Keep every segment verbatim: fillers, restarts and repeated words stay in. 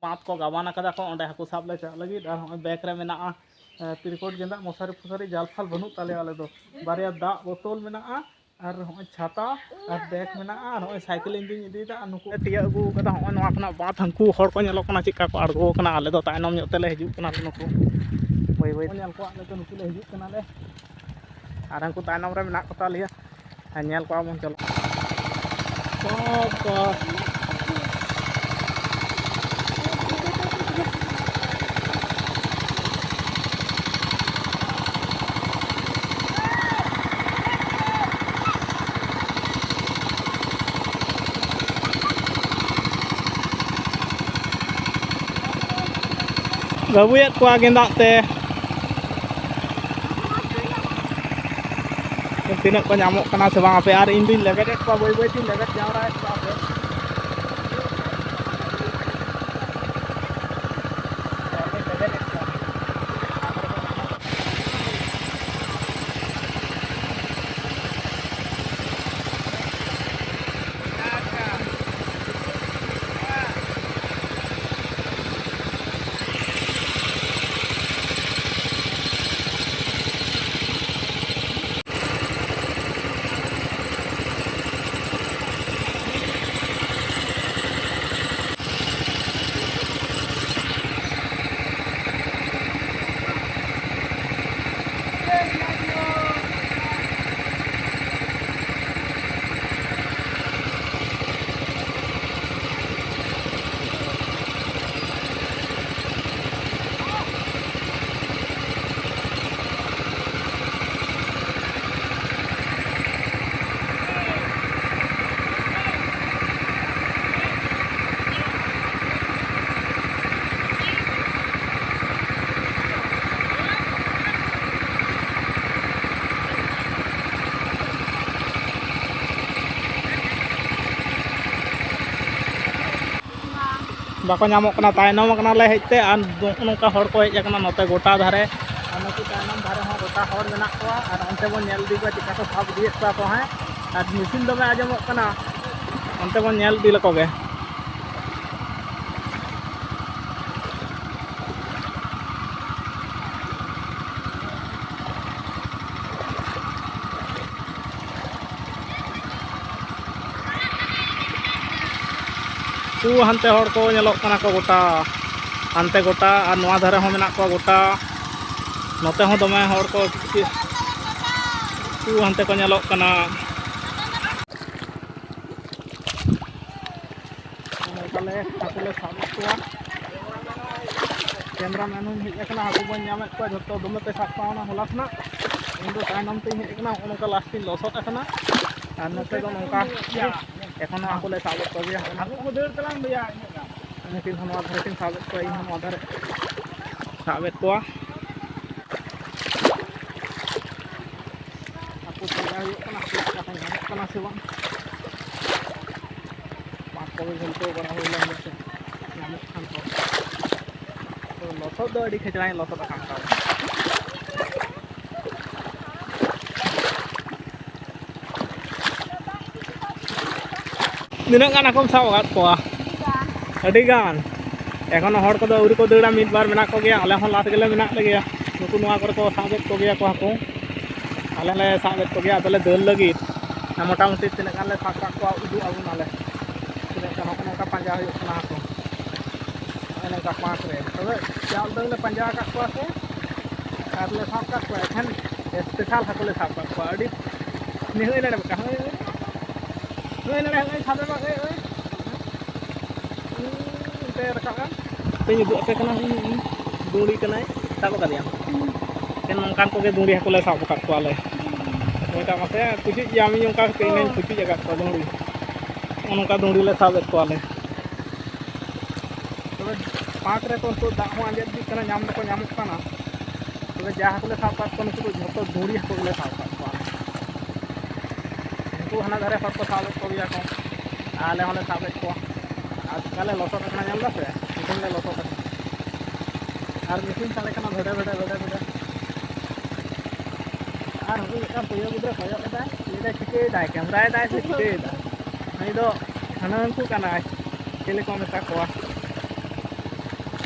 ᱵᱟᱸᱫᱷ ᱠᱚ ᱜᱟᱵᱟᱱ ᱟᱠᱟᱫᱟ ᱠᱚ, ᱚᱸᱰᱮ ᱦᱟᱹᱠᱩ ᱥᱟᱵ ᱞᱮ ᱪᱟᱜ ᱞᱟᱹᱜᱤᱫ᱾ ᱟᱨ ᱦᱚᱸᱜᱼᱚᱭ ᱵᱮᱜᱽ ᱨᱮ ᱢᱮᱱᱟᱜᱼᱟ, ᱮ, ᱛᱤᱨᱠᱳᱴ ᱜᱮᱸᱫᱟᱜ, ᱢᱚᱥᱟᱨᱤ ᱯᱷᱚᱥᱟᱨᱤ, ᱡᱟᱞ ᱯᱷᱟᱞ ᱵᱟᱹᱱᱩᱜ ᱛᱟᱞᱮᱭᱟ ᱟᱞᱮ ᱫᱚ᱾ ᱵᱟᱨᱭᱟ ᱫᱟᱜ ᱵᱳᱛᱚᱞ ᱢᱮᱱᱟᱜᱼᱟ, ᱟᱨ ᱦᱚᱸᱜᱼᱚᱭ ᱪᱷᱟᱛᱟ ᱟᱨ ᱵᱮᱜᱽ ᱢᱮᱱᱟᱜᱼᱟ, ᱟᱨ ᱦᱚᱸᱜᱼᱚᱭ ᱥᱟᱭᱠᱮᱞ ᱤᱧ ᱫᱩᱧ ᱤᱫᱤᱭᱮᱫᱟ᱾ ᱟᱨ ᱱᱩᱠᱩ ᱞᱮ ᱛᱤᱭᱟᱹᱜ ᱟᱹᱜᱩ ᱟᱠᱟᱫᱟ ᱦᱚᱸᱜᱼᱚᱭ ᱱᱚᱣᱟ ᱠᱷᱚᱱᱟᱜ ᱵᱟᱸᱫᱷ, ᱦᱟᱹᱱᱠᱩ ᱦᱚᱲ ᱠᱚ ᱧᱮᱞᱚᱜ ᱠᱟᱱᱟ ᱪᱮᱫᱠᱟ ᱠᱚ ᱟᱬᱜᱚ ᱟᱠᱟᱱᱟ, ᱟᱞᱮ ᱫᱚ ᱛᱟᱭᱱᱚᱢ ᱧᱚᱜ ᱛᱮᱞᱮ ᱦᱤᱡᱩᱜ ᱠᱟᱱᱟ᱾ ᱱᱩᱠᱩ ᱵᱟᱹᱭ ᱵᱟᱹᱭ ᱛᱮ ᱧᱮᱞ ᱠᱚᱣᱟ, ᱟᱞᱮ ᱫᱚ ᱱᱩᱠᱩ ᱞᱮ ᱦᱤᱡᱩᱜ ᱠᱟᱱᱟᱞᱮ᱾ ᱟᱨ ᱦᱟᱹᱱᱠᱩ ᱛᱟᱭᱱᱚᱢ ᱨᱮ ᱢᱮᱱᱟᱜ ᱠᱚ ᱛᱟᱞᱮᱭᱟ᱾ ᱦᱮᱸ, ᱧᱮᱞ ᱠᱚᱣᱟ ᱵᱚᱱ, ᱪᱚᱞᱚ᱾ ᱵᱟᱵᱟ᱾ ᱜᱟᱹᱵᱩᱭᱮᱫ ᱠᱚᱣᱟ ᱜᱮᱸᱫᱟᱜ ᱛᱮ᱾ ᱛᱤᱱᱟᱹᱜ ᱠᱚ ᱧᱟᱢᱚᱜ ᱠᱟᱱᱟ ᱥᱮ ᱵᱟᱝ ᱦᱟᱯᱮ, ᱟᱨ ᱤᱧ ᱫᱩᱧ ᱞᱮᱵᱮᱫᱮᱫ ᱠᱚᱣᱟ, ᱵᱟᱹᱭ ᱵᱟᱹᱭ ᱛᱤᱧ ᱞᱮᱵᱮᱫ ᱡᱟᱣᱨᱟᱭᱮᱫ ᱠᱚᱣᱟ ᱦᱟᱯᱮ᱾ ᱵᱟᱠᱚ ᱧᱟᱢᱚᱜ ᱠᱟᱱᱟ, ᱛᱟᱭᱱᱚᱢ ᱟᱠᱟᱱᱟᱞᱮ ᱦᱮᱡ ᱛᱮ᱾ ᱟᱨ ᱱᱚᱜᱼᱚ ᱱᱚᱝᱠᱟ ᱦᱚᱲ ᱠᱚ ᱦᱮᱡ ᱟᱠᱟᱱᱟ ᱱᱚᱛᱮ ᱜᱚᱴᱟ ᱫᱷᱟᱨᱮ, ᱟᱨ ᱱᱩᱠᱩ ᱛᱟᱭᱱᱚᱢ ᱫᱷᱟᱨᱮ ᱦᱚᱸ ᱜᱚᱴᱟ ᱦᱚᱲ ᱢᱮᱱᱟᱜ ᱠᱚᱣᱟ᱾ ᱟᱨ ᱚᱱᱛᱮ ᱵᱚᱱ ᱧᱮᱞ ᱤᱫᱤ ᱠᱚᱣᱟ ᱪᱮᱫᱠᱟ ᱠᱚ ᱥᱟᱵ ᱤᱫᱤᱭᱮᱫ ᱠᱚᱣᱟ ᱠᱚ, ᱦᱮᱸ, ᱟᱨ ᱢᱮᱥᱤᱱ ᱫᱚᱢᱮ ᱟᱸᱡᱚᱢᱚᱜ ᱠᱟᱱᱟ, ᱚᱱᱛᱮ ᱵᱚᱱ ᱧᱮᱞ ᱤᱫᱤ ᱞᱮᱠᱚ ᱜᱮ᱾ ᱩᱱᱠᱩ ᱦᱟᱱᱛᱮ ᱦᱚᱲ ᱠᱚ ᱧᱮᱞᱚᱜ ᱠᱟᱱᱟ ᱠᱚ ᱜᱚᱴᱟ, ᱦᱟᱱᱛᱮ ᱜᱚᱴᱟ, ᱟᱨ ᱱᱚᱣᱟ ᱫᱷᱟᱨᱮ ᱦᱚᱸ ᱢᱮᱱᱟᱜ ᱠᱚᱣᱟ ᱜᱚᱴᱟ᱾ ᱱᱚᱛᱮ ᱦᱚᱸ ᱫᱚᱢᱮ ᱦᱚᱲ ᱠᱚ, ᱩᱱᱠᱩ ᱦᱟᱱᱛᱮ ᱠᱚ ᱧᱮᱞᱚᱜ ᱠᱟᱱᱟ᱾ ᱱᱚᱝᱠᱟ ᱞᱮ ᱦᱟᱹᱠᱩ ᱞᱮ ᱥᱟᱵᱮᱫ ᱠᱚᱣᱟ᱾ ᱠᱮᱢᱨᱟ ᱢᱮᱱ ᱦᱚᱸᱧ ᱦᱮᱡ ᱟᱠᱟᱱᱟ, ᱦᱟᱹᱠᱩ ᱵᱟᱹᱧ ᱧᱟᱢᱮᱫ ᱠᱚᱣᱟ, ᱡᱷᱚᱛᱚ ᱫᱚᱢᱮ ᱯᱮ ᱥᱟᱵ ᱠᱚᱣᱟ ᱚᱱᱟ ᱦᱚᱞᱟ ᱠᱷᱚᱱᱟᱜ᱾ ᱤᱧ ᱫᱚ ᱛᱟᱭᱱᱚᱢ ᱛᱮᱧ ᱦᱮᱡ ᱟᱠᱟᱱᱟ, ᱱᱚᱜᱼᱚ ᱱᱚᱝᱠᱟ ᱞᱟᱥᱴ ᱤᱧ ᱞᱚᱥᱚᱫ ᱟᱠᱟᱱᱟ᱾ ᱟᱨ ᱱᱚᱛᱮ ᱫᱚ ᱱᱚᱝᱠᱟ ᱮᱠᱷᱚᱱ ᱦᱚᱸ ᱦᱟᱹᱠᱩ ᱞᱮ ᱥᱟᱵᱮᱫ ᱠᱚᱜᱮᱭᱟ᱾ ᱦᱟᱹᱠᱩ ᱠᱚ ᱫᱟᱹᱲ ᱛᱟᱞᱟᱝ ᱜᱮᱭᱟ ᱤᱱᱟᱹᱜ ᱜᱟᱱ᱾ ᱩᱱᱠᱤᱱ ᱦᱚᱸ ᱱᱚᱣᱟ ᱫᱷᱟᱨᱮ ᱠᱤᱱ ᱥᱟᱵᱮᱫ ᱠᱚᱣᱟ, ᱤᱧ ᱦᱚᱸ ᱱᱚᱣᱟ ᱫᱷᱟᱨᱮ ᱥᱟᱵᱮᱫ ᱠᱚᱣᱟ᱾ ᱦᱟᱹᱠᱩ ᱯᱟᱸᱡᱟ ᱦᱩᱭᱩᱜ ᱠᱟᱱᱟ, ᱦᱟᱹᱠᱩ ᱠᱚ ᱧᱟᱢᱚᱜ ᱠᱟᱱᱟ ᱥᱮ ᱵᱟᱝ᱾ ᱢᱟᱴᱷ ᱠᱚᱜᱮ ᱜᱷᱩᱱᱴᱟᱹᱣ ᱵᱟᱲᱟ ᱦᱩᱭ ᱞᱮᱱ ᱜᱮ, ᱧᱟᱢᱚᱜ ᱠᱷᱟᱱ ᱠᱚ᱾ ᱛᱚ, ᱞᱚᱥᱚᱫ ᱫᱚ ᱟᱹᱰᱤ ᱠᱷᱟᱹᱪᱲᱟᱹᱧ ᱞᱚᱥᱚᱫ ᱟᱠᱟᱱ ᱛᱟᱵᱚᱱᱟ᱾ ᱛᱤᱱᱟᱹᱜ ᱜᱟᱱ ᱦᱟᱹᱠᱩᱢ ᱥᱟᱵ ᱟᱠᱟᱫ ᱠᱚᱣᱟ? ᱟᱹᱰᱤ ᱜᱟᱱ᱾ ᱮᱠᱷᱚᱱᱳ ᱦᱚᱲ ᱠᱚᱫᱚ ᱟᱹᱣᱨᱤ ᱠᱚ ᱫᱟᱹᱲᱟ, ᱢᱤᱫ ᱵᱟᱨ ᱢᱮᱱᱟᱜ ᱠᱚᱜᱮᱭᱟ᱾ ᱟᱞᱮ ᱦᱚᱸ ᱞᱟᱥ ᱜᱮᱞᱮ ᱢᱮᱱᱟᱜ ᱞᱮᱜᱮᱭᱟ᱾ ᱱᱩᱠᱩ ᱱᱚᱣᱟ ᱠᱚᱨᱮ ᱠᱚ ᱥᱟᱵᱮᱫ ᱠᱚᱜᱮᱭᱟ ᱠᱚ ᱦᱟᱹᱠᱩ᱾ ᱟᱞᱮ ᱞᱮ ᱥᱟᱵᱮᱫ ᱠᱚᱜᱮᱭᱟ, ᱟᱫᱚᱞᱮ ᱫᱟᱹᱲ ᱞᱟᱹᱜᱤᱫ᱾ ᱟᱨ ᱢᱚᱴᱟᱢᱩᱴᱤ ᱛᱤᱱᱟᱹᱜ ᱜᱟᱱ ᱞᱮ ᱥᱟᱵ ᱠᱟᱜ ᱠᱚᱣᱟ, ᱩᱫᱩᱜ ᱟᱵᱚᱱᱟᱞᱮ᱾ ᱛᱤᱱᱟᱹᱜ ᱜᱟᱱ ᱦᱚᱸᱜᱼᱚ ᱱᱚᱝᱠᱟ ᱯᱟᱸᱡᱟ ᱦᱩᱭᱩᱜ ᱠᱟᱱᱟ ᱦᱟᱹᱠᱩ᱾ ᱱᱚᱜᱼᱚ ᱱᱚᱝᱠᱟ ᱯᱟᱸᱠ ᱨᱮ᱾ ᱛᱚᱵᱮ ᱡᱟ ᱩᱰᱟᱹᱝ ᱞᱮ ᱯᱟᱸᱡᱟ ᱟᱠᱟᱫ ᱠᱚᱣᱟ ᱥᱮ, ᱟᱨ ᱞᱮ ᱥᱟᱵ ᱠᱟᱜ ᱠᱚᱣᱟ, ᱮᱠᱷᱮᱱ ᱥᱯᱮᱥᱟᱞ ᱦᱟᱹᱠᱩ ᱞᱮ ᱥᱟᱵ ᱠᱟᱜ ᱠᱚᱣᱟ᱾ ᱟᱹᱰᱤ ᱱᱤᱦᱟᱹ ᱱᱚᱰᱮ ᱵᱟᱠᱟ, ᱦᱳᱭ, ᱦᱳᱭ᱾ ᱦᱳᱭ, ᱱᱚᱰᱮ, ᱦᱳᱭ, ᱥᱟᱵ ᱮᱢᱟ, ᱦᱳᱭ, ᱦᱳᱭ᱾ ᱦᱩᱸ, ᱚᱱᱛᱮ ᱨᱟᱠᱟᱵ ᱮᱱ᱾ ᱦᱟᱯᱮᱧ ᱩᱫᱩᱜ ᱟᱯᱮ ᱠᱟᱱᱟ, ᱦᱩᱸ, ᱦᱩᱸ᱾ ᱫᱩᱲᱤ ᱠᱟᱱᱟᱭ, ᱥᱟᱵ ᱟᱠᱟᱫᱮᱭᱟᱢ? ᱦᱩᱸ᱾ ᱮᱠᱮᱱ ᱱᱚᱝᱠᱟᱱ ᱠᱚᱜᱮ ᱫᱩᱲᱤ ᱦᱟᱹᱠᱩ ᱞᱮ ᱥᱟᱵ ᱟᱠᱟᱫ ᱠᱚᱣᱟᱞᱮ᱾ ᱦᱩᱸ᱾ ᱢᱮᱛᱟᱜ ᱢᱟᱥᱮ, ᱠᱩᱪᱩᱡ ᱜᱮᱭᱟᱢ, ᱤᱧ ᱚᱱᱠᱟ ᱠᱟᱛᱮ ᱤᱧ ᱦᱚᱸᱧ ᱠᱩᱪᱩᱡ ᱟᱠᱟᱫ ᱠᱚᱣᱟ ᱫᱩᱲᱤ᱾ ᱱᱚᱜᱼᱚ ᱱᱚᱝᱠᱟ ᱫᱩᱲᱤ ᱞᱮ ᱥᱟᱵᱮᱫ ᱠᱚᱣᱟᱞᱮ᱾ ᱛᱚᱵᱮ ᱯᱟᱸᱠ ᱨᱮ ᱛᱚ ᱱᱤᱛᱚᱜ ᱫᱟᱜ ᱦᱚᱸ ᱟᱸᱡᱮᱫ ᱤᱫᱤᱜ ᱠᱟᱱᱟ, ᱧᱟᱢ ᱫᱚᱠᱚ ᱧᱟᱢᱚᱜ ᱠᱟᱱᱟ᱾ ᱛᱚᱵᱮ ᱡᱟ ᱦᱟᱹᱠᱩ ᱞᱮ ᱥᱟᱵ ᱠᱟᱜ ᱠᱚᱣᱟ, ᱱᱩᱠᱩ ᱫᱚ ᱡᱷᱚᱛᱚ ᱫᱩᱲᱤ ᱦᱟᱹᱠᱩ ᱜᱮᱞᱮ ᱥᱟᱵ ᱠᱟᱜ ᱠᱚᱣᱟ᱾ ᱩᱱᱠᱩ ᱦᱟᱱᱟ ᱫᱷᱟᱨᱮ ᱦᱚᱲ ᱠᱚ ᱥᱟᱵᱮᱫ ᱠᱚᱜᱮᱭᱟ ᱠᱚ, ᱟᱞᱮ ᱦᱚᱸᱞᱮ ᱥᱟᱵᱮᱫ ᱠᱚᱣᱟ᱾ ᱟᱨ ᱪᱮᱠᱟ ᱞᱮ ᱞᱚᱥᱚᱫ ᱟᱠᱟᱱᱟ ᱧᱮᱞ ᱫᱟᱯᱮ? ᱮᱠᱫᱚᱢ ᱞᱮ ᱞᱚᱥᱚᱫ ᱟᱠᱟᱱᱟ᱾ ᱟᱨ ᱢᱮᱥᱤᱱ ᱥᱟᱰᱮ ᱠᱟᱱᱟ ᱵᱷᱮᱰᱮ, ᱵᱷᱮᱰᱮ, ᱵᱷᱮᱰᱮ, ᱵᱷᱮᱰᱮ᱾ ᱟᱨ ᱦᱟᱹᱠᱩ ᱢᱤᱫᱴᱟᱝ ᱯᱟᱹᱭᱟᱹ ᱜᱤᱫᱽᱨᱟᱹ ᱠᱚᱭᱚᱜ ᱮᱫᱟᱭ, ᱞᱟᱹᱭ ᱮᱫᱟᱭ, "ᱪᱤᱠᱟᱹᱭᱮᱫᱟᱭ? ᱠᱮᱢᱨᱟᱭᱮᱫᱟᱭ ᱥᱮ ᱪᱤᱠᱟᱹᱭᱮᱫᱟᱭ?" ᱩᱱᱤ ᱫᱚ ᱦᱟᱹᱱᱟᱹᱱᱠᱩ ᱠᱟᱱᱟᱭ, ᱪᱤᱞᱤ ᱠᱚ ᱢᱮᱛᱟ ᱠᱚᱣᱟ,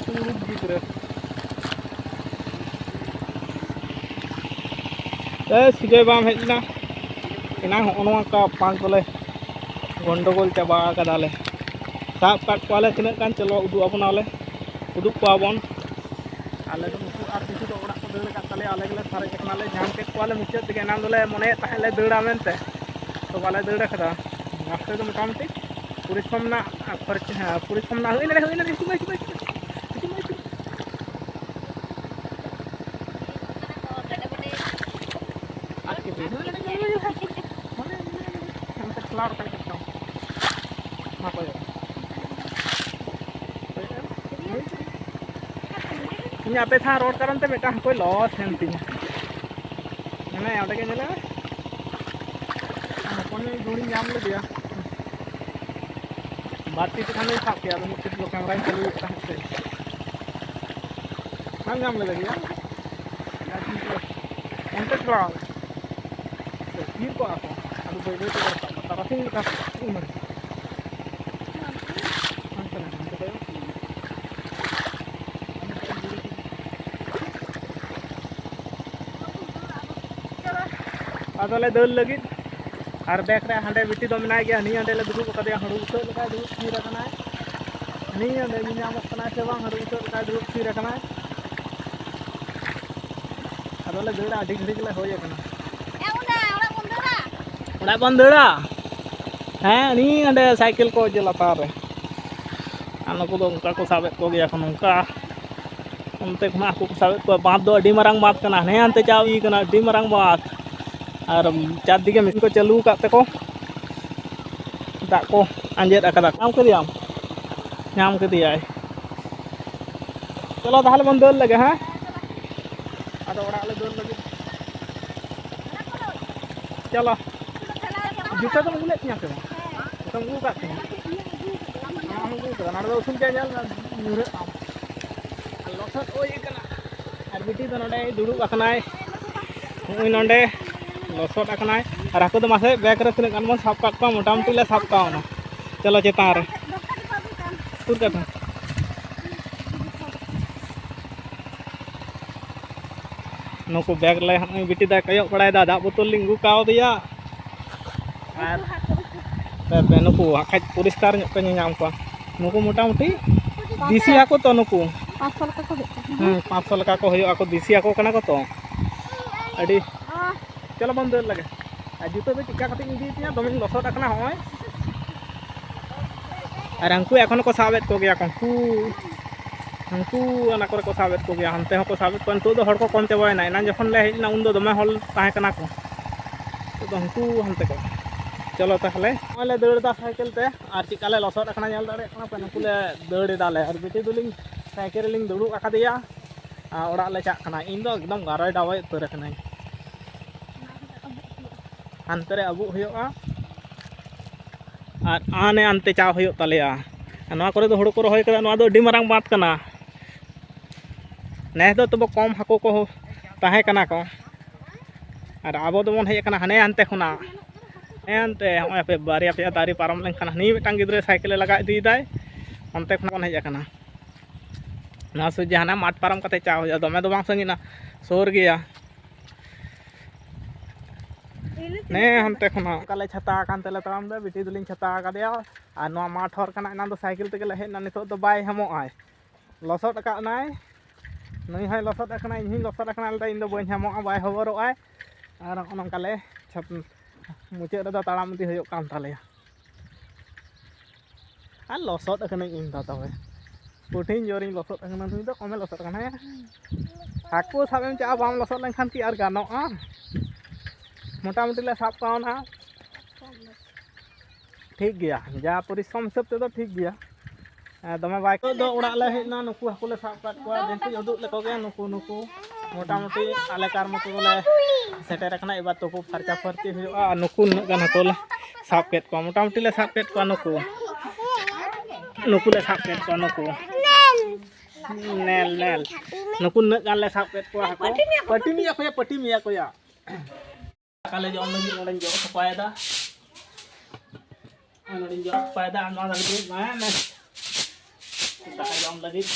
ᱠᱩᱲᱩᱵ ᱜᱤᱫᱽᱨᱟᱹ᱾ ᱮ, ᱥᱤᱡᱚᱭ ᱵᱟᱢ ᱦᱮᱡ ᱞᱮᱱᱟ? ᱮᱱᱟᱝ ᱦᱚᱸᱜᱼᱚ ᱱᱚᱣᱟ ᱠᱟ ᱯᱟᱸᱠ ᱫᱚᱞᱮ ᱜᱚᱱᱰᱚᱜᱳᱞ ᱪᱟᱵᱟ ᱠᱟᱫᱟᱞᱮ᱾ ᱥᱟᱵ ᱠᱟᱜ ᱠᱚᱣᱟᱞᱮ ᱛᱤᱱᱟᱹᱜ ᱜᱟᱱ, ᱪᱚᱞᱚ ᱩᱫᱩᱜ ᱟᱵᱚᱱᱟᱞᱮ, ᱩᱫᱩᱜ ᱠᱚᱣᱟ ᱵᱚᱱ᱾ ᱟᱞᱮ ᱫᱚ ᱩᱱᱠᱩ ᱟᱨ ᱠᱤᱪᱷᱩ ᱫᱚ ᱚᱲᱟᱜ ᱠᱚ ᱫᱟᱹᱲ ᱟᱠᱟᱫ ᱛᱟᱞᱮᱭᱟ, ᱟᱞᱮ ᱜᱮᱞᱮ ᱥᱟᱨᱮᱡ ᱟᱠᱟᱱᱟᱞᱮ, ᱧᱟᱢ ᱠᱮᱫ ᱠᱚᱣᱟᱞᱮ ᱢᱩᱪᱟᱹᱫ ᱛᱮᱜᱮ᱾ ᱮᱱᱟᱱ ᱫᱚᱞᱮ ᱢᱚᱱᱮᱭᱮᱫ ᱛᱟᱦᱮᱸᱫ ᱞᱮ ᱫᱟᱹᱲᱟ ᱢᱮᱱᱛᱮ, ᱛᱚ ᱵᱟᱞᱮ ᱫᱟᱹᱲ ᱟᱠᱟᱫᱟ᱾ ᱞᱟᱥᱴ ᱨᱮᱫᱚ ᱢᱚᱴᱟᱢᱩᱴᱤ ᱯᱚᱨᱤᱥᱨᱚᱢ ᱨᱮᱱᱟᱜ ᱠᱷᱚᱨᱪᱟ, ᱦᱮᱸ, ᱯᱚᱨᱤᱥᱨᱚᱢ ᱨᱮᱱᱟᱜ ᱦᱩᱭ ᱱᱟᱲᱮ, ᱦᱩᱭ ᱱᱟᱲᱮ, ᱦᱤᱡᱩᱜ ᱢᱮ, ᱦᱤᱡᱩᱜ ᱢᱮ, ᱦᱤᱡᱩᱜ ᱢᱮ, ᱦᱤᱡᱩᱜ ᱢᱮ, ᱦᱤᱡᱩᱜ ᱢᱮ᱾ ᱟᱨ ᱪᱮᱫ ᱦᱩᱭᱱᱟ? ᱦᱟᱱᱛᱮ ᱠᱷᱮᱞᱟ ᱨᱟᱠᱟᱵ ᱠᱟᱱᱟ᱾ ᱢᱟ ᱠᱚᱭᱚᱜ᱾ ᱤᱧ ᱟᱯᱮ ᱥᱟᱶ ᱨᱚᱲ ᱠᱟᱨᱚᱱ ᱛᱮ ᱢᱤᱫᱴᱟᱝ ᱦᱟᱹᱠᱩᱭ ᱞᱚᱥ ᱮᱱ ᱛᱤᱧᱟ᱾ ᱢᱟᱱᱮ ᱚᱸᱰᱮ ᱜᱮ ᱧᱮᱞᱚᱜᱼᱟ᱾ ᱦᱚᱯᱚᱱ ᱧᱚᱜ ᱫᱩᱲᱤᱧ ᱧᱟᱢ ᱞᱮᱫᱮᱭᱟ᱾ ᱵᱟᱨ ᱛᱤ ᱛᱮᱠᱷᱟᱱ ᱫᱚᱧ ᱥᱟᱵ ᱠᱮᱭᱟ, ᱟᱫᱚ ᱢᱤᱫ ᱛᱤ ᱛᱮᱫᱚ ᱠᱮᱢᱮᱨᱟᱧ ᱪᱟᱹᱞᱩᱭᱮᱫ ᱛᱟᱦᱮᱸᱫ ᱥᱮ᱾ ᱵᱟᱢ ᱧᱟᱢ ᱞᱮᱫᱮ ᱜᱮᱭᱟ? ᱚᱱᱛᱮ ᱪᱟᱞᱟᱣ᱾ ᱛᱷᱤᱨ ᱠᱚᱜᱼᱟ ᱠᱚ᱾ ᱟᱫᱚ ᱵᱟᱹᱭ ᱵᱟᱹᱭ ᱛᱮᱠᱚ ᱨᱟᱠᱟᱵᱼᱟ᱾ ᱛᱟᱨᱟᱥᱤᱧ ᱞᱮᱠᱟ ᱩᱢᱮᱨ᱾ ᱦᱟᱱᱛᱮ ᱱᱟᱜ, ᱦᱟᱱᱛᱮ ᱠᱚᱭᱚᱜ᱾ ᱟᱫᱚᱞᱮ ᱫᱟᱹᱲ ᱞᱟᱹᱜᱤᱫ᱾ ᱟᱨ ᱵᱮᱠ ᱨᱮ ᱦᱟᱸᱰᱮ ᱵᱤᱴᱤ ᱫᱚ ᱢᱮᱱᱟᱭ ᱜᱮᱭᱟ, ᱦᱟᱹᱱᱤ ᱦᱟᱸᱰᱮ ᱞᱮ ᱫᱩᱲᱩᱵ ᱟᱠᱟᱫᱮᱭᱟ, ᱦᱟᱹᱲᱩ ᱩᱛᱟᱹᱨ ᱞᱮᱠᱟᱭ ᱫᱩᱲᱩᱵ ᱛᱷᱤᱨ ᱟᱠᱟᱱᱟᱭ᱾ ᱦᱟᱹᱱᱤ ᱦᱟᱸᱰᱮ ᱧᱮᱧᱟᱢᱚᱜ ᱠᱟᱱᱟᱭ ᱥᱮ ᱵᱟᱝ, ᱦᱟᱹᱲᱩ ᱩᱛᱟᱹᱨ ᱞᱮᱠᱟᱭ ᱫᱩᱲᱩᱵ ᱛᱷᱤᱨ ᱟᱠᱟᱱᱟᱭ᱾ ᱟᱫᱚᱞᱮ ᱫᱟᱹᱲᱟ, ᱟᱹᱰᱤ ᱜᱷᱟᱹᱲᱤᱡ ᱞᱮ ᱦᱩᱭ ᱟᱠᱟᱱᱟ᱾ ᱮ, ᱚᱱᱟ ᱚᱲᱟᱜ ᱵᱚᱱ ᱫᱟᱹᱲᱟ? ᱚᱲᱟᱜ ᱵᱚᱱ ᱫᱟᱹᱲᱟ? ᱦᱮᱸ, ᱩᱱᱤ ᱚᱸᱰᱮ ᱥᱟᱭᱠᱮᱞ ᱠᱚ ᱚᱡᱮ ᱞᱟᱛᱟᱨ ᱨᱮ᱾ ᱟᱨ ᱱᱩᱠᱩ ᱫᱚ ᱚᱱᱠᱟ ᱠᱚ ᱥᱟᱵᱮᱫ ᱠᱚᱜᱮᱭᱟ ᱠᱚ, ᱱᱚᱝᱠᱟ ᱚᱱᱛᱮ ᱠᱷᱚᱱᱟᱜ ᱦᱟᱹᱠᱩ ᱠᱚ ᱥᱟᱵᱮᱫ ᱠᱚᱣᱟ᱾ ᱵᱟᱸᱫᱷ ᱫᱚ ᱟᱹᱰᱤ ᱢᱟᱨᱟᱝ ᱵᱟᱸᱫᱷ ᱠᱟᱱᱟ, ᱦᱟᱱᱮ ᱦᱟᱱᱛᱮ ᱪᱟᱣ ᱤᱫᱤ ᱠᱟᱱᱟ, ᱟᱹᱰᱤ ᱢᱟᱨᱟᱝ ᱵᱟᱸᱫᱷ᱾ ᱟᱨ ᱪᱟᱨᱫᱤᱠᱮ ᱢᱮᱥᱤᱱ ᱠᱚ ᱪᱟᱹᱞᱩ ᱟᱠᱟᱫ ᱛᱮᱠᱚ ᱫᱟᱜ ᱠᱚ ᱟᱸᱡᱮᱫ ᱟᱠᱟᱫᱟ᱾ ᱧᱟᱢ ᱠᱮᱫᱮᱭᱟᱢ? ᱧᱟᱢ ᱠᱮᱫᱮᱭᱟᱭ᱾ ᱪᱚᱞᱚ ᱛᱟᱦᱚᱞᱮ ᱵᱚᱱ ᱫᱟᱹᱲ ᱞᱮᱜᱮ, ᱦᱮᱸ? ᱟᱫᱚ ᱚᱲᱟᱜ ᱞᱮ ᱫᱟᱹᱲ ᱞᱟᱹᱜᱤᱫ᱾ ᱪᱚᱞᱚ᱾ ᱡᱩᱛᱟᱹ ᱫᱚᱢ ᱟᱹᱜᱩ ᱞᱮᱫ ᱛᱤᱧᱟ ᱥᱮ ᱵᱟᱝ? ᱡᱩᱛᱟᱹᱢ ᱟᱹᱜᱩ ᱟᱠᱟᱫ ᱛᱤᱧᱟ? ᱟᱢ ᱟᱹᱜᱩ ᱟᱠᱟᱫᱟ? ᱱᱚᱰᱮ ᱫᱚ ᱩᱥᱩᱞ ᱜᱮᱭᱟ, ᱧᱮᱞ ᱢᱮ, ᱧᱩᱨᱦᱟᱹᱜ ᱟᱢ᱾ ᱟᱨ ᱞᱚᱥᱚᱫ ᱦᱩᱭ ᱟᱠᱟᱱᱟ᱾ ᱟᱨ ᱵᱤᱴᱤ ᱫᱚ ᱱᱚᱰᱮᱭ ᱫᱩᱲᱩᱵ ᱟᱠᱟᱱᱟᱭ᱾ ᱱᱚᱜᱼᱚᱭ ᱱᱚᱰᱮ ᱞᱚᱥᱚᱫ ᱟᱠᱟᱱᱟᱭ᱾ ᱟᱨ ᱦᱟᱹᱠᱩ ᱫᱚ ᱢᱟᱥᱮ ᱵᱮᱜᱽ ᱨᱮ ᱛᱤᱱᱟᱹᱜ ᱜᱟᱱ ᱵᱚᱱ ᱥᱟᱵ ᱠᱟᱜ ᱠᱚᱣᱟ, ᱢᱚᱴᱟᱢᱩᱴᱤ ᱞᱮ ᱥᱟᱵ ᱠᱟᱣᱱᱟ᱾ ᱪᱚᱞᱚ ᱪᱮᱛᱟᱱ ᱨᱮ᱾ ᱥᱩᱨ ᱠᱟᱜ ᱢᱮ᱾ ᱱᱩᱠᱩ ᱵᱮᱜᱽ ᱞᱮ ᱦᱚᱸᱜᱼᱚᱭ ᱵᱤᱴᱤ ᱫᱟᱭ ᱠᱚᱭᱚᱜ ᱵᱟᱲᱟᱭᱮᱫᱟ, ᱫᱟᱜ ᱵᱳᱛᱚᱞ ᱞᱤᱧ ᱟᱹᱜᱩ ᱠᱟᱣᱫᱮᱭᱟ᱾ ᱟᱨ ᱯᱮ, ᱯᱮ, ᱱᱩᱠᱩ ᱦᱟᱸᱜ ᱠᱷᱟᱡ ᱯᱚᱨᱤᱥᱠᱟᱨ ᱧᱚᱜ ᱯᱮ ᱧᱮᱧᱟᱢ ᱠᱚᱣᱟ᱾ ᱱᱩᱠᱩ ᱢᱚᱴᱟᱢᱩᱴᱤ ᱫᱮᱥᱤ ᱦᱟᱹᱠᱩ ᱛᱚ ᱱᱩᱠᱩ᱾ ᱯᱟᱸᱪᱥᱚ ᱞᱮᱠᱟ ᱠᱚ ᱦᱩᱭᱩᱜ ᱠᱟᱱᱟ᱾ ᱦᱮᱸ, ᱯᱟᱸᱪᱥᱚ ᱞᱮᱠᱟ ᱠᱚ ᱦᱩᱭᱩᱜᱼᱟ, ᱟᱠᱚ ᱫᱮᱥᱤ ᱦᱟᱹᱠᱩ ᱠᱟᱱᱟ ᱠᱚ ᱛᱚ᱾ ᱟᱹᱰᱤ, ᱪᱚᱞᱚ ᱵᱚᱱ ᱫᱟᱹᱲ ᱞᱮᱜᱮ᱾ ᱟᱨ ᱡᱩᱛᱟᱹ ᱫᱚ ᱪᱮᱫᱠᱟ ᱠᱟᱛᱮᱧ ᱤᱫᱤᱭᱮᱫ ᱛᱤᱧᱟ, ᱫᱚᱢᱮᱧ ᱞᱚᱥᱚᱫ ᱟᱠᱟᱱᱟ ᱦᱚᱸᱜᱼᱚᱭ᱾ ᱟᱨ ᱦᱟᱹᱱᱠᱩ ᱮᱠᱷᱚᱱ ᱠᱚ ᱥᱟᱵᱮᱫ ᱠᱚᱜᱮᱭᱟ ᱠᱚ, ᱩᱱᱠᱩ, ᱩᱱᱠᱩ ᱚᱱᱟ ᱠᱚᱨᱮ ᱠᱚ ᱥᱟᱵᱮᱫ ᱠᱚᱜᱮᱭᱟ, ᱦᱟᱱᱛᱮ ᱦᱚᱸᱠᱚ ᱥᱟᱵᱮᱫ ᱠᱚᱣᱟ᱾ ᱱᱤᱛᱚᱜ ᱫᱚ ᱦᱚᱲ ᱠᱚ ᱠᱚᱢ ᱪᱟᱵᱟᱭᱮᱱᱟ, ᱮᱱᱟᱝ ᱡᱚᱠᱷᱚᱱ ᱞᱮ ᱦᱮᱡ ᱞᱮᱱᱟ ᱩᱱᱫᱚ ᱫᱚᱢᱮ ᱦᱚᱲ ᱛᱟᱦᱮᱸ ᱠᱟᱱᱟ ᱠᱚ᱾ ᱱᱤᱛᱚᱜ ᱫᱚ ᱦᱟᱹᱱᱠᱩ ᱦᱟᱱᱛᱮ ᱠᱚ᱾ ᱪᱚᱞᱚ ᱛᱟᱦᱚᱞᱮ, ᱱᱚᱜᱼᱚᱭ ᱞᱮ ᱫᱟᱹᱲ ᱮᱫᱟ ᱥᱟᱭᱠᱮᱞ ᱛᱮ, ᱟᱨ ᱪᱮᱫᱠᱟ ᱞᱮ ᱞᱚᱥᱚᱫ ᱟᱠᱟᱱᱟ ᱧᱮᱞ ᱫᱟᱲᱮᱭᱟᱜ ᱠᱟᱱᱟ ᱯᱮ, ᱱᱩᱠᱩ ᱞᱮ ᱫᱟᱹᱲ ᱮᱫᱟ ᱞᱮ᱾ ᱟᱨ ᱵᱤᱴᱤ ᱫᱚᱞᱤᱧ ᱥᱟᱭᱠᱮᱞ ᱨᱮᱞᱤᱧ ᱫᱩᱲᱩᱵ ᱟᱠᱟᱫᱮᱭᱟ, ᱟᱨ ᱚᱲᱟᱜ ᱞᱮ ᱪᱟᱜ ᱠᱟᱱᱟ᱾ ᱤᱧ ᱫᱚ ᱮᱠᱫᱚᱢ ᱜᱟᱨᱚᱭ ᱰᱟᱵᱚᱭ ᱩᱛᱟᱹᱨ ᱟᱠᱟᱱᱟᱹᱧ᱾ ᱦᱟᱱᱛᱮ ᱨᱮ ᱟᱹᱵᱩᱜ ᱦᱩᱭᱩᱜᱼᱟ, ᱟᱨ ᱟᱱᱮ ᱟᱱᱛᱮ ᱪᱟᱣ ᱦᱩᱭᱩᱜ ᱛᱟᱞᱮᱭᱟ᱾ ᱟᱨ ᱱᱚᱣᱟ ᱠᱚᱨᱮ ᱫᱚ ᱦᱩᱲᱩ ᱠᱚ ᱨᱚᱦᱚᱭ ᱠᱟᱫᱟ, ᱱᱚᱣᱟ ᱫᱚ ᱟᱹᱰᱤ ᱢᱟᱨᱟᱝ ᱵᱟᱸᱫᱷ ᱠᱟᱱᱟ᱾ ᱱᱮᱥ ᱫᱚ ᱛᱚᱵᱮ ᱠᱚᱢ ᱦᱟᱹᱠᱩ ᱠᱚ ᱛᱟᱦᱮᱸ ᱠᱟᱱᱟ ᱠᱚ, ᱟᱨ ᱟᱵᱚ ᱫᱚᱵᱚᱱ ᱦᱮᱡ ᱟᱠᱟᱱᱟ ᱦᱟᱱᱮ ᱦᱟᱱᱛᱮ ᱠᱷᱚᱱᱟᱜ᱾ ᱦᱟᱱᱮ ᱦᱟᱱᱛᱮ ᱱᱚᱜᱼᱚᱭ ᱦᱟᱯᱮ ᱵᱟᱨᱭᱟ ᱯᱮᱭᱟ ᱫᱟᱨᱮ ᱯᱟᱨᱚᱢ ᱞᱮᱱᱠᱷᱟᱱ ᱦᱟᱹᱱᱤ ᱢᱤᱫᱴᱟᱝ ᱜᱤᱫᱽᱨᱟᱹ ᱥᱟᱭᱠᱮᱞᱮ ᱞᱟᱜᱟ ᱤᱫᱤᱭᱮᱫᱟᱭ, ᱚᱱᱛᱮ ᱠᱷᱚᱱᱟᱜ ᱵᱚᱱ ᱦᱮᱡ ᱟᱠᱟᱱᱟ᱾ ᱱᱚᱣᱟ ᱥᱩᱨ ᱡᱟᱦᱟᱱᱟᱜ ᱢᱟᱴᱷ ᱯᱟᱨᱚᱢ ᱠᱟᱛᱮ ᱪᱟᱣ ᱦᱩᱭᱩᱜᱼᱟ, ᱫᱚᱢᱮ ᱫᱚ ᱵᱟᱝ ᱥᱟᱺᱜᱤᱧᱟ, ᱥᱩᱨ ᱜᱮᱭᱟ᱾ ᱱᱮ ᱦᱟᱱᱛᱮ ᱠᱷᱚᱱᱟᱜ ᱚᱱᱠᱟ ᱞᱮ ᱪᱷᱟᱛᱟ ᱟᱠᱟᱱ ᱛᱮᱞᱮ ᱛᱟᱲᱟᱢ ᱫᱟ, ᱵᱤᱴᱤ ᱫᱚᱞᱤᱧ ᱪᱷᱟᱛᱟ ᱟᱠᱟᱫᱮᱭᱟ᱾ ᱟᱨ ᱱᱚᱣᱟ ᱢᱟᱴᱷ ᱦᱚᱨ ᱠᱟᱱᱟ, ᱮᱱᱟᱝ ᱫᱚ ᱥᱟᱭᱠᱮᱞ ᱛᱮᱜᱮ ᱞᱮ ᱦᱮᱡ ᱮᱱᱟ, ᱱᱤᱛᱚᱜ ᱫᱚ ᱵᱟᱭ ᱦᱟᱢᱚᱜ ᱟᱭ, ᱞᱚᱥᱚᱫ ᱟᱠᱟᱫ ᱱᱟᱭ᱾ ᱱᱩᱭ ᱦᱚᱸᱭ ᱞᱚᱥᱚᱫ ᱟᱠᱟᱱᱟ, ᱤᱧ ᱦᱚᱸᱧ ᱞᱚᱥᱚᱫ ᱟᱠᱟᱱᱟ, ᱞᱟᱹᱭᱫᱟ ᱤᱧ ᱫᱚ ᱵᱟᱹᱧ ᱦᱟᱢᱚᱜᱼᱟ, ᱵᱟᱭ ᱦᱚᱵᱚᱨᱚᱜ ᱟᱭ᱾ ᱟᱨ ᱱᱚᱜᱼᱚ ᱱᱚᱝᱠᱟ ᱞᱮ ᱪᱷᱟᱛ-, ᱢᱩᱪᱟᱹᱫ ᱨᱮᱫᱚ ᱛᱟᱲᱟᱢ ᱤᱫᱤ ᱦᱩᱭᱩᱜ ᱠᱟᱱ ᱛᱟᱞᱮᱭᱟ᱾ ᱟᱨ ᱞᱚᱥᱚᱫ ᱟᱠᱟᱱᱟᱹᱧ ᱤᱧ ᱫᱚ ᱛᱚᱵᱮ, ᱠᱚᱴᱷᱤᱱ ᱡᱳᱨᱤᱧ ᱞᱚᱥᱚᱫ ᱟᱠᱟᱱᱟ, ᱱᱩᱭ ᱫᱚ ᱠᱚᱢᱮ ᱞᱚᱥᱚᱫ ᱟᱠᱟᱱᱟ᱾ ᱦᱮᱸ, ᱦᱟᱹᱠᱩ ᱥᱟᱵ ᱮᱢ ᱪᱟᱜᱼᱟ, ᱵᱟᱢ ᱞᱚᱥᱚᱫ ᱞᱮᱱᱠᱷᱟᱱ ᱠᱤ ᱟᱨ ᱜᱟᱱᱚᱜᱼᱟ? ᱢᱚᱴᱟᱢᱩᱴᱤ ᱞᱮ ᱥᱟᱵ ᱠᱟᱣᱱᱟ, ᱴᱷᱤᱠ ᱜᱮᱭᱟ, ᱡᱟ ᱯᱚᱨᱤᱥᱨᱚᱢ ᱦᱤᱥᱟᱹᱵ ᱛᱮᱫᱚ ᱴᱷᱤᱠ ᱜᱮᱭᱟ᱾ ᱦᱮᱸ, ᱫᱚᱢᱮ ᱵᱟᱭ᱾ ᱱᱤᱛᱚᱜ ᱫᱚ ᱚᱲᱟᱜ ᱞᱮ ᱦᱮᱡ ᱮᱱᱟ, ᱱᱩᱠᱩ ᱦᱟᱹᱠᱩ ᱞᱮ ᱥᱟᱵ ᱟᱠᱟᱫ ᱠᱚᱣᱟ, ᱡᱮᱦᱮᱛᱩ ᱩᱫᱩᱜ ᱞᱮᱠᱚ ᱜᱮ ᱱᱩᱠᱩ, ᱱᱩᱠᱩ ᱢᱚᱴᱟᱢᱩᱴᱤ ᱟᱞᱮ ᱠᱟᱨ ᱢᱚᱛᱚ ᱫᱚᱞᱮ ᱥᱮᱴᱮᱨ ᱟᱠᱟᱱᱟ᱾ ᱮᱵᱟᱨ ᱛᱩᱯᱩ ᱯᱷᱟᱨᱪᱟ ᱯᱷᱟᱹᱨᱪᱤ ᱦᱩᱭᱩᱜᱼᱟ᱾ ᱟᱨ ᱱᱩᱠᱩ ᱱᱩᱱᱟᱹᱜ ᱜᱟᱱ ᱦᱟᱹᱠᱩ ᱞᱮ ᱥᱟᱵ ᱠᱮᱫ ᱠᱚᱣᱟ, ᱢᱚᱴᱟᱢᱩᱴᱤ ᱞᱮ ᱥᱟᱵ ᱠᱮᱫ ᱠᱚᱣᱟ ᱱᱩᱠᱩ, ᱱᱩᱠᱩ ᱞᱮ ᱥᱟᱵ ᱠᱮᱫ ᱠᱚᱣᱟ ᱱᱩᱠᱩ᱾ ᱱᱮᱞ, ᱱᱮᱞ᱾ ᱱᱩᱠᱩ ᱱᱩᱱᱟᱹᱜ ᱜᱟᱱ ᱞᱮ ᱥᱟᱵ ᱠᱮᱫ ᱠᱚᱣᱟ ᱦᱟᱹᱠᱩ᱾ ᱯᱟᱹᱴᱤ ᱢᱮᱭᱟ ᱠᱚᱭᱟ, ᱯᱟᱹᱴᱤ ᱢᱮᱭᱟ ᱠᱚᱭᱟ᱾ ᱫᱟᱠᱟ ᱞᱮ ᱡᱚᱢ ᱞᱟᱹᱜᱤᱫ ᱱᱚᱰᱮᱧ ᱡᱚᱜ ᱥᱟᱯᱷᱟᱭᱮᱫᱟ᱾ ᱱᱚᱰᱮᱧ ᱡᱚᱜ ᱥᱟᱯᱷᱟᱭᱮᱫᱟ᱾ ᱟᱨ ᱱᱚᱣᱟ ᱫᱚ ᱢᱮ, ᱢᱮ᱾ ᱫᱟᱠᱟ ᱡᱚᱢ ᱞᱟᱹᱜᱤᱫ᱾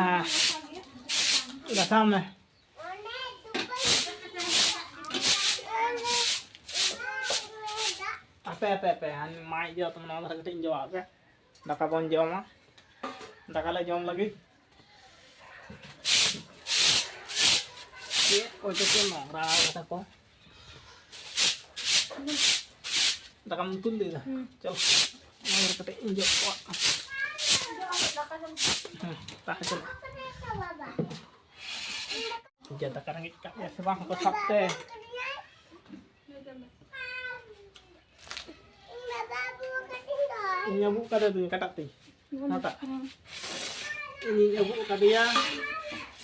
ᱟᱨ ᱜᱟᱥᱟᱣ ᱢᱮ᱾ ᱟᱨ ᱯᱮ ᱯᱮ ᱯᱮ, ᱦᱟᱱ ᱢᱟᱭ ᱡᱚ ᱛᱟᱢᱟ, ᱱᱚᱣᱟ ᱫᱷᱟᱨᱮ ᱠᱟᱹᱴᱤᱡ ᱤᱧ ᱡᱚᱢᱟᱜ ᱯᱮ᱾ ᱫᱟᱠᱟ ᱵᱚᱱ ᱡᱚᱢᱟ᱾ ᱫᱟᱠᱟ ᱞᱮ ᱡᱚᱢ ᱞᱟᱹᱜᱤᱫ᱾ ᱪᱮᱫ ᱠᱚᱪᱚ ᱠᱚ ᱱᱚᱝᱨᱟ ᱠᱟᱫᱟ ᱠᱚ᱾ ᱫᱟᱠᱟᱢ ᱩᱛᱩ ᱞᱮᱫᱟ? ᱦᱩᱸ᱾ ᱪᱚᱞᱚ, ᱱᱚᱣᱟ ᱫᱷᱟᱨᱮ ᱠᱟᱹᱴᱤᱡ ᱤᱧ ᱡᱚᱢ ᱠᱚᱣᱟ᱾ ᱦᱩᱸ, ᱛᱟᱦᱮᱸ ᱪᱚᱞᱚ᱾ ᱡᱟ ᱫᱟᱠᱟ ᱨᱮᱸᱜᱮᱡ ᱠᱟᱜ ᱢᱮᱭᱟ ᱥᱮ ᱵᱟᱝ? ᱦᱟᱹᱠᱩ ᱥᱟᱵ ᱛᱮ᱾ ᱤᱧ ᱟᱹᱵᱩᱜ ᱠᱟᱫᱮ ᱫᱩᱧ ᱠᱟᱴᱟᱜ ᱛᱤᱧ᱾ ᱦᱟᱴᱟᱜ᱾ ᱤᱧᱤᱧ ᱟᱹᱵᱩᱜ ᱠᱟᱫᱮᱭᱟ᱾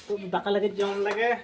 ᱛᱚ ᱫᱟᱠᱟ ᱞᱟᱹᱜᱤᱫ ᱡᱚᱢ ᱞᱟᱹᱜᱤᱫ᱾